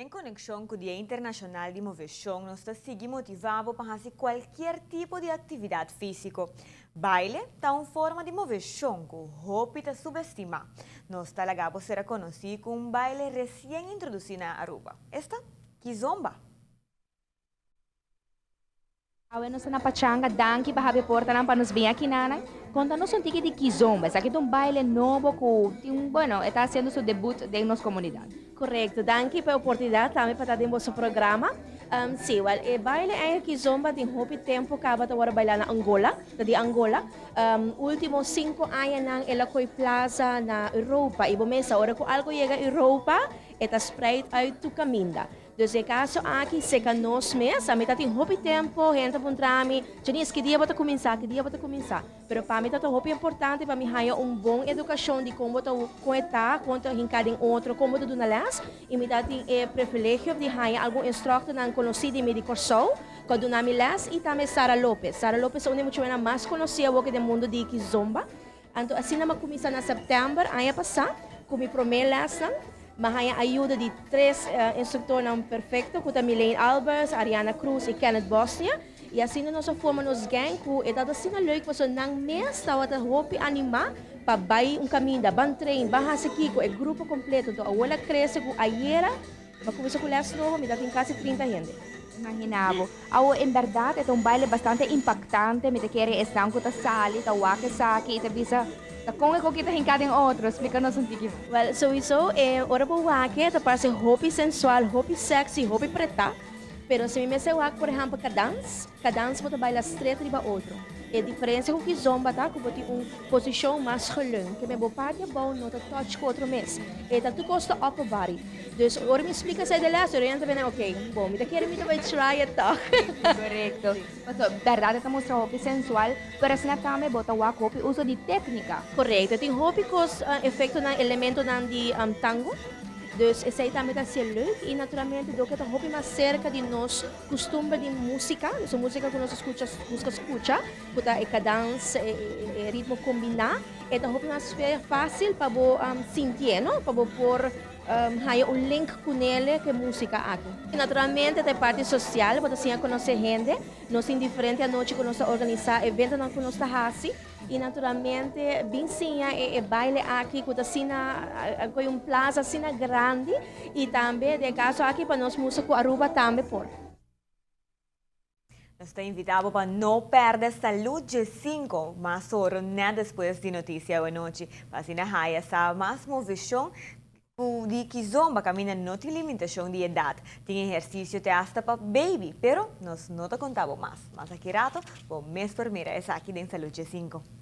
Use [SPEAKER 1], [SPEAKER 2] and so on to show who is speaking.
[SPEAKER 1] En konekshon ku Dia Internashonal di Moveshon, nos ta sigui motivá bo pa hasi kualke tipo di aktividat físiko. Baile ta un forma di moveshon ku hopi ta subestimá. Nos ta laga bo sera konosí ku un baile resien introdusí na Aruba. Esta, Kizomba.
[SPEAKER 2] Awe nos na Pachanga, danki pa habri portanan pa nos bin aki nana. Konta nos un tiki di Kizomba. Esaki ta un baile nobo ku, bueno, ta hasiendo su debut den nos komunidat.
[SPEAKER 3] Korekto, danki pa e oportunidat tambe pa ta den boso programa. Si, well, e baile eigenlijk Kizomba tin hopi tempu kaba ta wòrdu bailá na Angola, ta di Angola. Último 5 añanan el a koi plasa na Europa i bo mes sa, ora ku algu yega Europa, e ta spreid uit tur kaminda. Dus e kaso aki, serka nos mes, ami ta tin hopi tempu, hende puntra mi: "Janice, ki dia bo ta kuminsá, ki dia bo ta kuminsá?" Pero pa mi ta hopi importante pa mi haña un bon edukashon di kon ta kon ta, kon ta hinká den otro, kon ta duna les. I mi ta tin e privilegio di haña algun instruktornan konosí di mi di Kòrsou, ku duna mi les i tambe Sara Lopez. Sara Lopez ta un di muchanan mas konosí den mundu di Kizomba. Anto asina mi a kuminsá na sèptèmber aña pasá, ku mi promé lesnan. M'a haña ayudo di tres instruktornan perfekto, ku ta Milene Albers, Ariana Cruz i Kenneth Bosnia. I asina nos a forma nos gang ku e tabata asina leuk, pasobra nan mes tabata hopi animá pa bai un kaminda, ban train, ban hasi kiko, e grupo kompleto. Anto awor a krese ku ayera, m'a kuminsá ku les nobo, mi tin kasi 30 hende.
[SPEAKER 2] Imaginá bo. Awo, en berdat, e un baile bastante impaktante. Mi ta kere esnan ku ta sali, ta wak esaki, i ta bisa, ta kon e ta hinká den otro. Splika nos un tiki.
[SPEAKER 3] Well, sowieso, ora bo wak e, ta parse hopi sensual, hopi sexy, hopi pretá. Pero si mi mester wak, por ehèmpel, cadans, cadans bo ta baila straight riba otro. E diferensia ku kizomba ta, ku bo tin un posishon mas geleund, ke men bo parti abou no ta touch ku otro mes. E ta tur kos ta upper body. Dus ora mi splika esei den les, ora ta bene, ok, bon, mi ta kere mi ta bai try it toch.
[SPEAKER 2] Korekto. Paso, berdat, ta mustra hopi sensual, pero asina tambe bo ta wak hopi uso di téknika.
[SPEAKER 3] Korekto. Tin hopi kos, efektonan, elementonan di tango. Dus esei tambe ta ser leuk i naturalmente dor ku ta hopi mas serka di nos kustumber di músika, dus músika ku nos skucha, busca skucha, ku ta e cadans, e ritmo kombiná, e ta hopi mas fásil pa bo sinti, no? Pa bo por haña un link kuné ku e músika aki. Naturalmente e parti sosial, bo ta siña konosé hende, nos tin diferente anochi ku nos ta organisá eventonan ku nos ta hasi i naturalmente bin siña e baile aki ku ta asina ku un plasa asina grandi i tambe den kaso aki pa nos mustra ku Aruba tambe por.
[SPEAKER 1] Nos ta invitá bo pa no pèrdè Salud 5, mas oro net despues di notisia anochi. Pa asina haya sa mas moveshon di Kizomba kaminda no tin limitashon di edat. Tin ehersisio te hasta pa baby, pero nos no ta konta bo mas. Mas aki rato, bo mes por mira esaki den Salud 5.